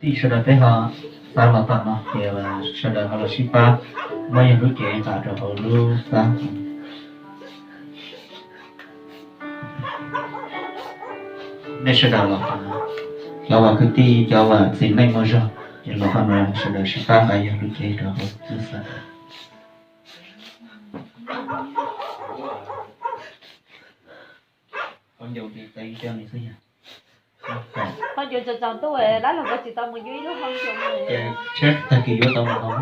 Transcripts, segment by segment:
Tij sawv daws peb ho xav los tom no ces sawv daws ho los sib pab muab yawg lub cev nqa rau hauv lub xab. Nej sawv daws los tom no, cov uas kwv tij cov uas txiv neej muaj zog ces los tom no sawv daws sib pab nqa yawg lub cev rau hauv lub xab. Qhov ncauj txaus txaus ntuj, dab laug nkawd tsis tau mus yuav ib lub hoob zoo. Ces tag kis yuav tau mus hoob.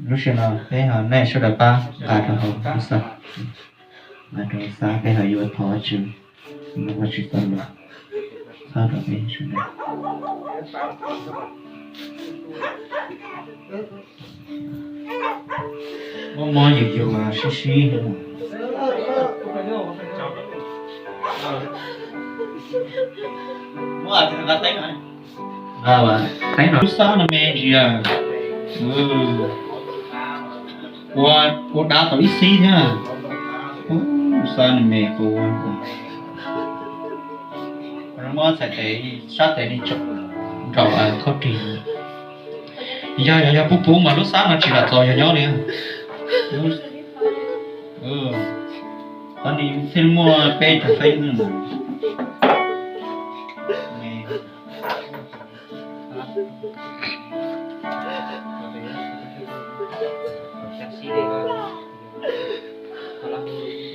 Lub sij hawm no peb ho nej sawv daws pab nqa rau hauv lub xab, nqa rau hauv xab peb ho yuav thov Vajtswv, Vajtswv txoj lus txhawb rau peb sawv daws. Mob mob yws yws sib sib. Muab teeb no, teeb no lub xab no me ntsis. Ua, ua dav tau ib xib thiab. Lub xab no me quav. Muab txhais tes, sab tes li nraum khob rig. Yog, yog, yog puv puv mas lub xab no tsis lam txaus yog nyob li. Qhov ni thiaj muaj peb caug feeb.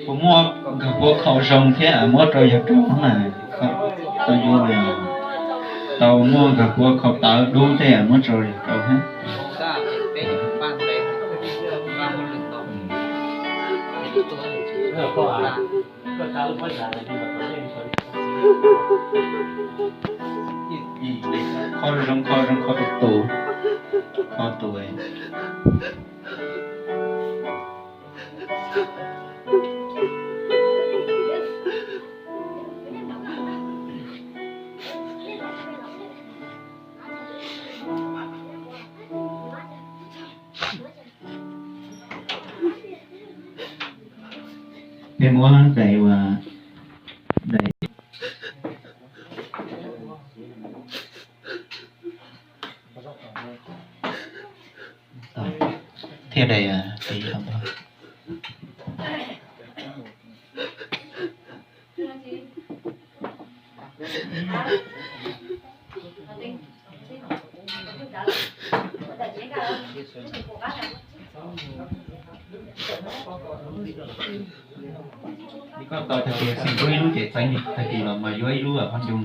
Kuv muaj nkawg puav khau zoo thiab muab rau yawg rau mas tau yuav li. Tau muaj nkawg puav khau tawv dub thiab muab rau yawg rau thiab. Kho zoo, kho zoo, kho tus tus, kho tus. Peb muab daim uas daim thiaj daim tis. Koj tau tag kis xeem ib lub ces txeev tag kis los mas yuav ib lub qhov ncoo.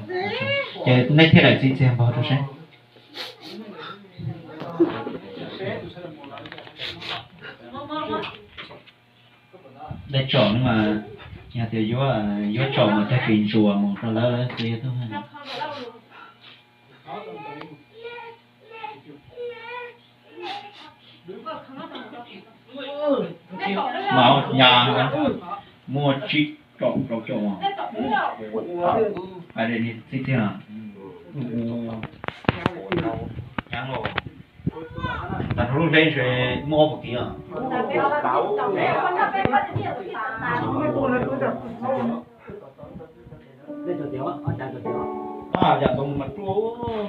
Ces nej thiaj daim txiv txiag npog rau seb. Dej tsom no mas, yog tias yuav, yuav tsom mas tag kis ntsuas mus rau lawv txiv tub. Mas nyas muaj tsib caum rau caum, hais txij txiag. Tag lub hleb ntshe muaj ob puas kiv os. Yam ntoo mas ruaj,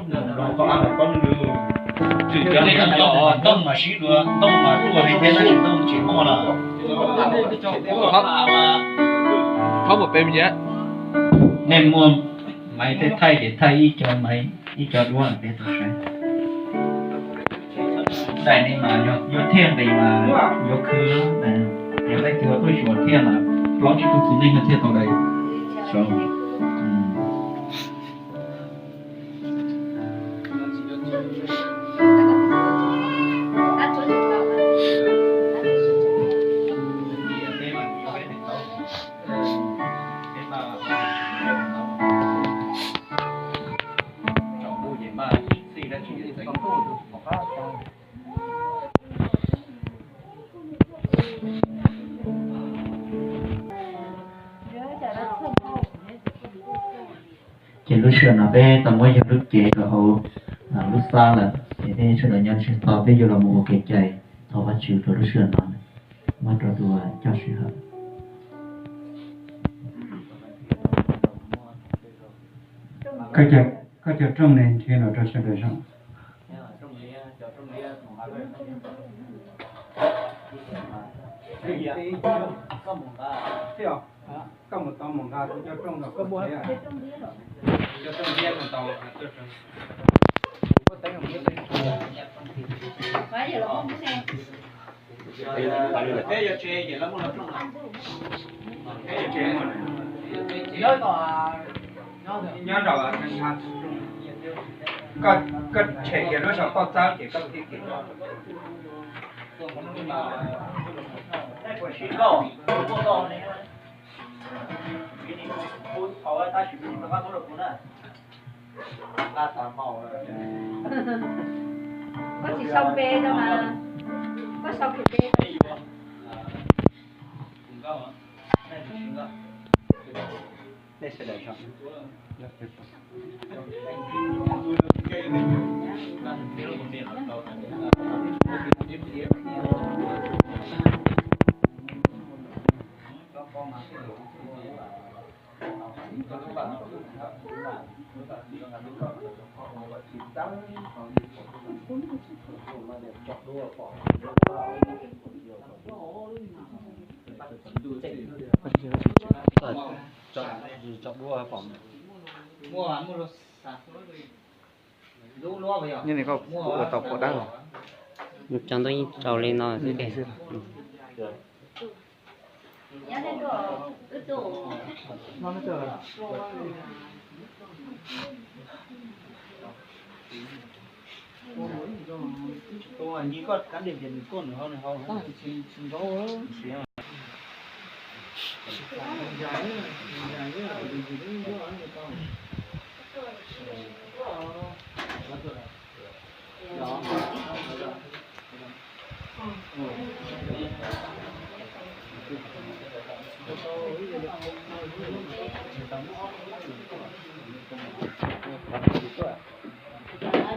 ntoo mas sib dua, ntoo mas ruaj li thiab tab sis ntoo tsis muaj lawm. Nej muaj maiv tej thaij ces thaij ib co maiv ib co duab peb tau saib. Daim ni mas yog yuav thiaj nqis mas yuav khwv, yog leej twg tuaj xyuas thiaj mas plaub tsib tug txiv neej thiaj tau daim. Ces lub sij hawm no peb tau muab yawg lub cev rau hauv lub xab lawm, ces peb sawv daws nyob ntseg to peb yuav los mus ua kev cai thov Vajtswv rau lub sij hawm no, muab rau tus coj sij hawm. Koj cov rooj ne nrhiav los rau sawv daws saib. Koj mus tau mus nqa kuv cov rooj los koj mus. Nyob rau, koj tshem kiag lub saum toj txawb ces koj thiaj li. Koj tsis sau npe rau mas, koj sau kiag npe. Cov ntuj yeej tsaus li no xwb.